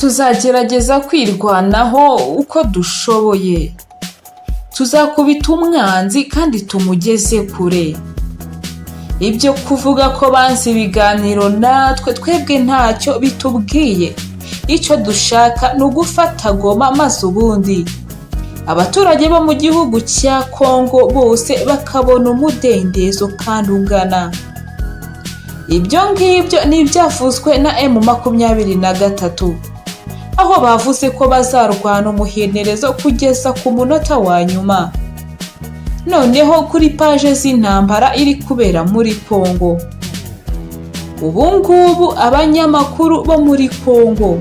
Tuzagerageza kwirwanaho uko dushoboye. Tuzakubita umwanzi kandi tumugeze kure. Ibyo kuvuga ko banze ibiganiro natwe, twebwe ntacyo bitubwiye. Icyo dushaka ni ugufata Goma, maze ubundi abaturage bo mu gihugu cya Kongo bose bakabona umudendezo kandi ungana. Ibyo ngibyo ni ibyavuzwe na M23, aho bavuze ko bazarwana umuhenerezo kugeza ku munota wa nyuma. Noneho kuri paje z'intambara iri kubera muri Kongo ubu ngubu, abanyamakuru bo muri Kongo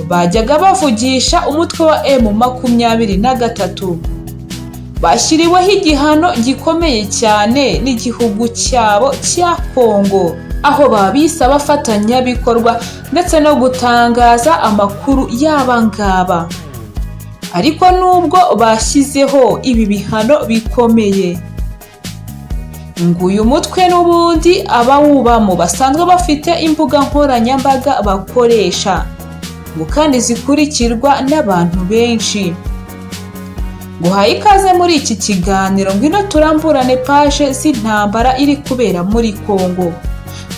bajyaga bavugisha umutwe wa M23 bashyiriweho igihano gikomeye cyane n'igihugu cyabo cya Kongo, aho babise abafatanyabikorwa ndetse no gutangaza amakuru y'aba ngaba. Ariko nubwo bashyizeho ibi bihano bikomeye, ngo uyu mutwe n'ubundi abawubamo basanzwe bafite imbuga nkoranyambaga bakoresha, ngo kandi zikurikirwa n'abantu benshi. Guhaye ikaze muri iki kiganiro, ngwino turamburane paje z'intambara iri kubera muri Kongo.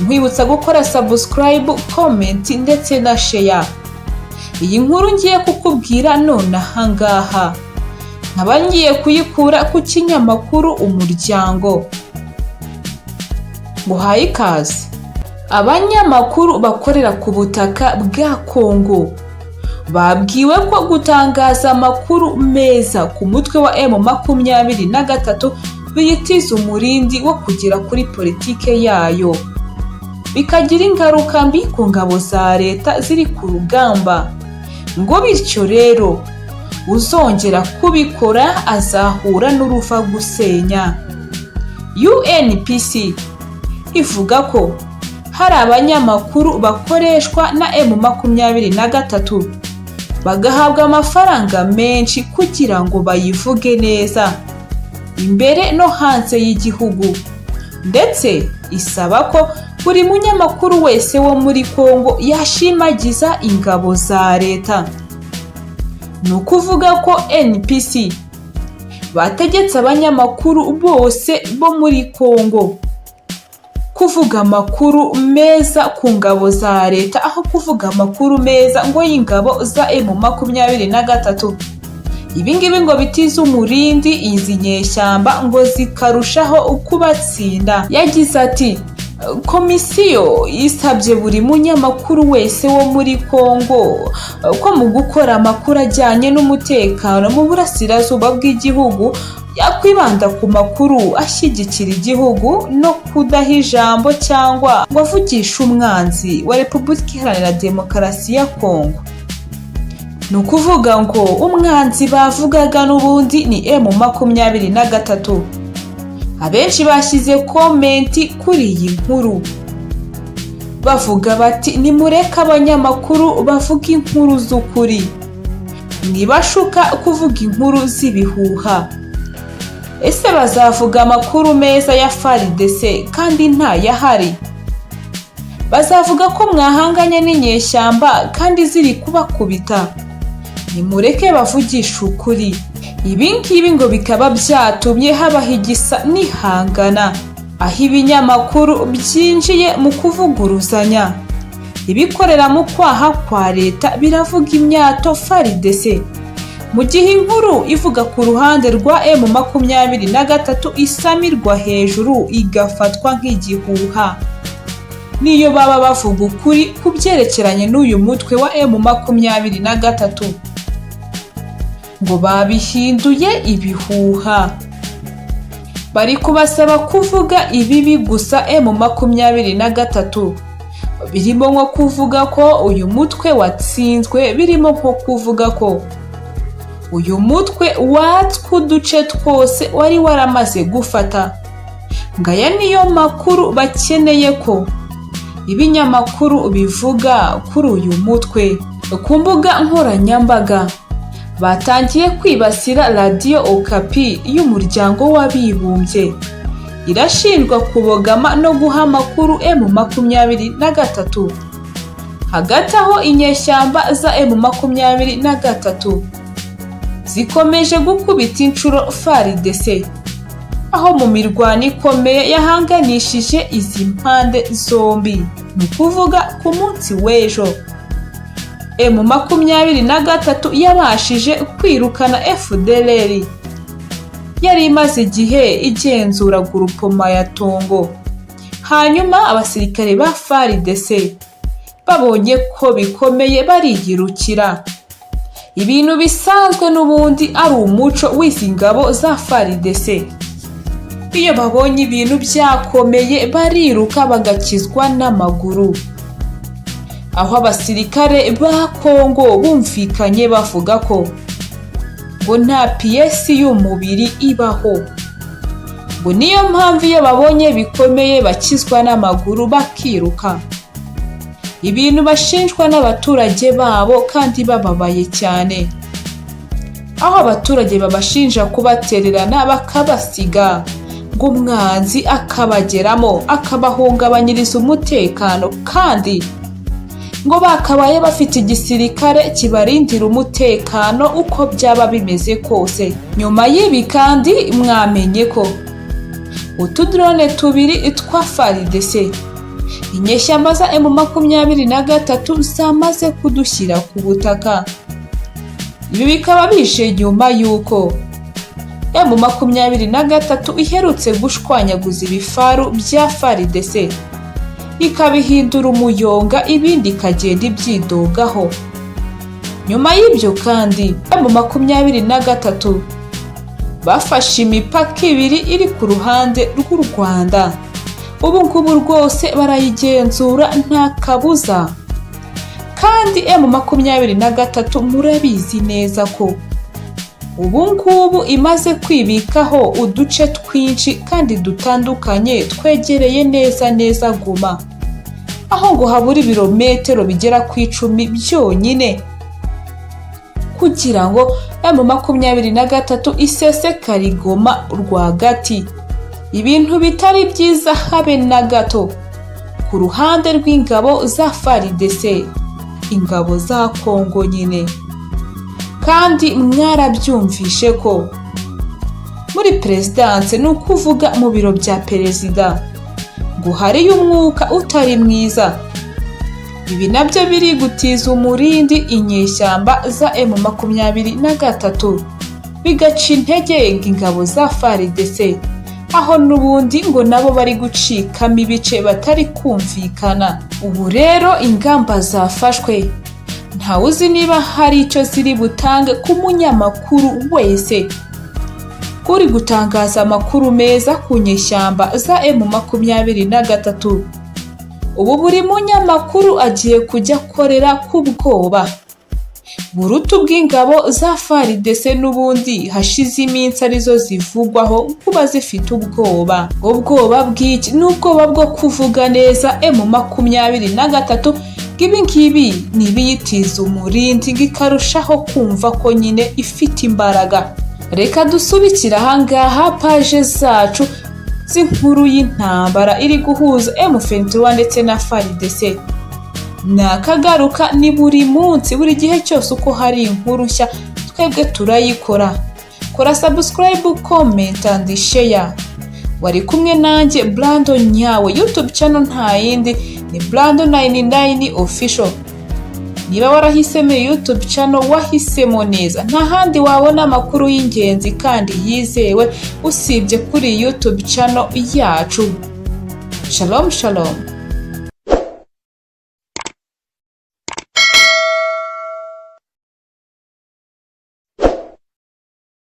Nkwibutsa gukora subscribe, comment ndetse na share. Iyi nkuru ngiye kukubwira none ahangaha nkaba ngiye kuyikura ku kinyamakuru Umuryango. Nguhaye ikaze. Abanyamakuru bakorera ku butaka bwa Kongo babwiwe ko gutangaza amakuru meza ku mutwe wa M23 biyitiza umurindi wo kugera kuri politike yayo, bikagira ingaruka mbi ku ngabo za leta ziri ku rugamba. Ngo bityo rero uzongera kubikora azahura n'uruva gusenya. UNPC ivuga ko hari abanyamakuru bakoreshwa na M23, bagahabwa amafaranga menshi kugira ngo bayivuge neza imbere no hanze y'igihugu, ndetse isaba ko buri munyamakuru wese wo muri Kongo yashimagiza ingabo za leta. Ni ukuvuga ko NPC bategetse abanyamakuru bose bo muri Kongo kuvuga amakuru meza ku ngabo za leta aho kuvuga amakuru meza ngo y'ingabo za M23. Ibi ngibi ngo bitize umurindi izi nyeshyamba, ngo zikarushaho kubatsinda. Yagize ati: "Komisiyo isabye buri munyamakuru wese wo muri Kongo ko mu gukora amakuru ajyanye n'umutekano mu burasirazuba bw'igihugu yakwibanda ku makuru ashyigikira igihugu no kudaha ijambo cyangwa ngo avugishe umwanzi wa Repubulika Iharanira Demokarasi ya Kongo." Ni ukuvuga ngo umwanzi bavugaga n'ubundi ni M23. Abenshi bashyize comment kuri iyi nkuru bavuga bati: "Nimureke abanyamakuru bavuga inkuru z'ukuri, ntibashuka kuvuga inkuru z'ibihuha. Ese bazavuga amakuru meza ya FARDC kandi ntayahari? Bazavuga ko mwahanganye n'inyeshyamba kandi ziri kubakubita? Nimureke bavugishe ukuri." Ibi ngibi ngo bikaba byatumye habaho igisa n'ihangana, aho ibinyamakuru byinjiye mu kuvuguruzanya. Ibikorera mu kwaha kwa leta biravuga imyato FARDC, mu gihe inkuru ivuga ku ruhande rwa M23 isamirwa hejuru, igafatwa nk'igihuha, niyo baba bavuga ukuri ku byerekeranye n'uyu mutwe wa M23, ngo babihinduye ibihuha. Bari kubasaba kuvuga ibibi gusa M23, birimo nko kuvuga ko uyu mutwe watsinzwe, birimo nko kuvuga ko uyu mutwe watswe uduce twose wari waramaze gufata. Ngo aya niyo makuru bakeneye ko ibinyamakuru bivuga kuri uyu mutwe. Ku mbuga nkoranyambaga batangiye kwibasira Radiyo Okapi y'Umuryango w'Abibumbye, irashinjwa kubogama no guha amakuru M23. Hagati aho, inyeshyamba za M23 zikomeje gukubita inshuro FARDC, aho mu mirwano ikomeye yahanganishije izi mpande zombi, ni ukuvuga ku munsi w'ejo, M23 yabashije kwirukana FDLR yari imaze igihe igenzura groupement ya Tongo. Hanyuma abasirikare ba FARDC babonye ko bikomeye bariyirukira, ibintu bisanzwe n'ubundi ari umuco w'izi ngabo za FARDC. Iyo babonye ibintu byakomeye bariruka bagakizwa n'amaguru, aho abasirikare ba Kongo bumvikanye bavuga ko ngo nta pièce y'umubiri ibaho, ngo niyo mpamvu iyo babonye bikomeye bakizwa n'amaguru bakiruka, ibintu bashinjwa n'abaturage babo kandi bababaye cyane, aho abaturage babashinja kubatererana bakabasiga, ngo umwanzi akabageramo akabahungabanyiriza umutekano, kandi ngo bakabaye bafite igisirikare kibarindira umutekano uko byaba bimeze kose. Nyuma y'ibi kandi, mwamenye ko utudrone tubiri twa FARDC inyeshyamba za M23 zamaze kudushyira ku butaka. Ibi bikaba bije nyuma y'uko M23 iherutse gushwanyaguza ibifaru bya FARDC ikabihindura umuyonga, ibindi ikagenda ibyidogaho. Nyuma y'ibyo kandi, M23 bafashe imipaka ibiri iri ku ruhande rw'u Rwanda. Ubu ngubu rwose barayigenzura nta kabuza. Kandi M23 murabizi neza ko ubu ngubu imaze kwibikaho uduce twinshi kandi dutandukanye twegereye neza neza Goma, aho ngo habura ibirometero bigera ku 10 byonyine kugira ngo M23 isesekare Goma rwagati, ibintu bitari byiza habe na gato ku ruhande rw'ingabo za FARDC, ingabo za Kongo nyine. Kandi mwarabyumvishe ko muri perezidanse, ni ukuvuga mu biro bya perezida, ngo hariyo umwuka utari mwiza. Ibi nabyo biri gutiza umurindi inyeshyamba za M23, bigaca intege ingabo za FARDC, aho n'ubundi ngo nabo bari gucikamo ibice batari kumvikana. Ubu rero ingamba zafashwe, ntawe uzi niba hari icyo ziri butange ku munyamakuru wese uri gutangaza amakuru meza ku nyeshyamba za M23. Ubu buri munyamakuru agiye kujya akorera ku bwoba buruta ubw'ingabo za FARDC, n'ubundi hashize iminsi arizo zivugwaho kuba zifite ubwoba. Ubwoba bw'iki? Ni ubwoba bwo kuvuga neza M23. Ibi ngibi ni ibiyitiza umurindi ngo ikarushaho kumva ko nyine ifite imbaraga. Reka dusubikire ahangaha paje zacu z'inkuru y'intambara iri guhuza M23 ndetse na FARDC. Ni akagaruka, ni buri munsi, buri gihe cyose uko hari inkuru nshya twebwe turayikora. Kora subscribe, comment and share. Wari kumwe nanjye Brando Nyawe. YouTube channel nta yindi, ni Brando 99 Official. Niba warahisemo YouTube channel, wahisemo neza. Nta handi wabona amakuru y'ingenzi kandi yizewe usibye kuri YouTube channel yacu. Shalom shalom.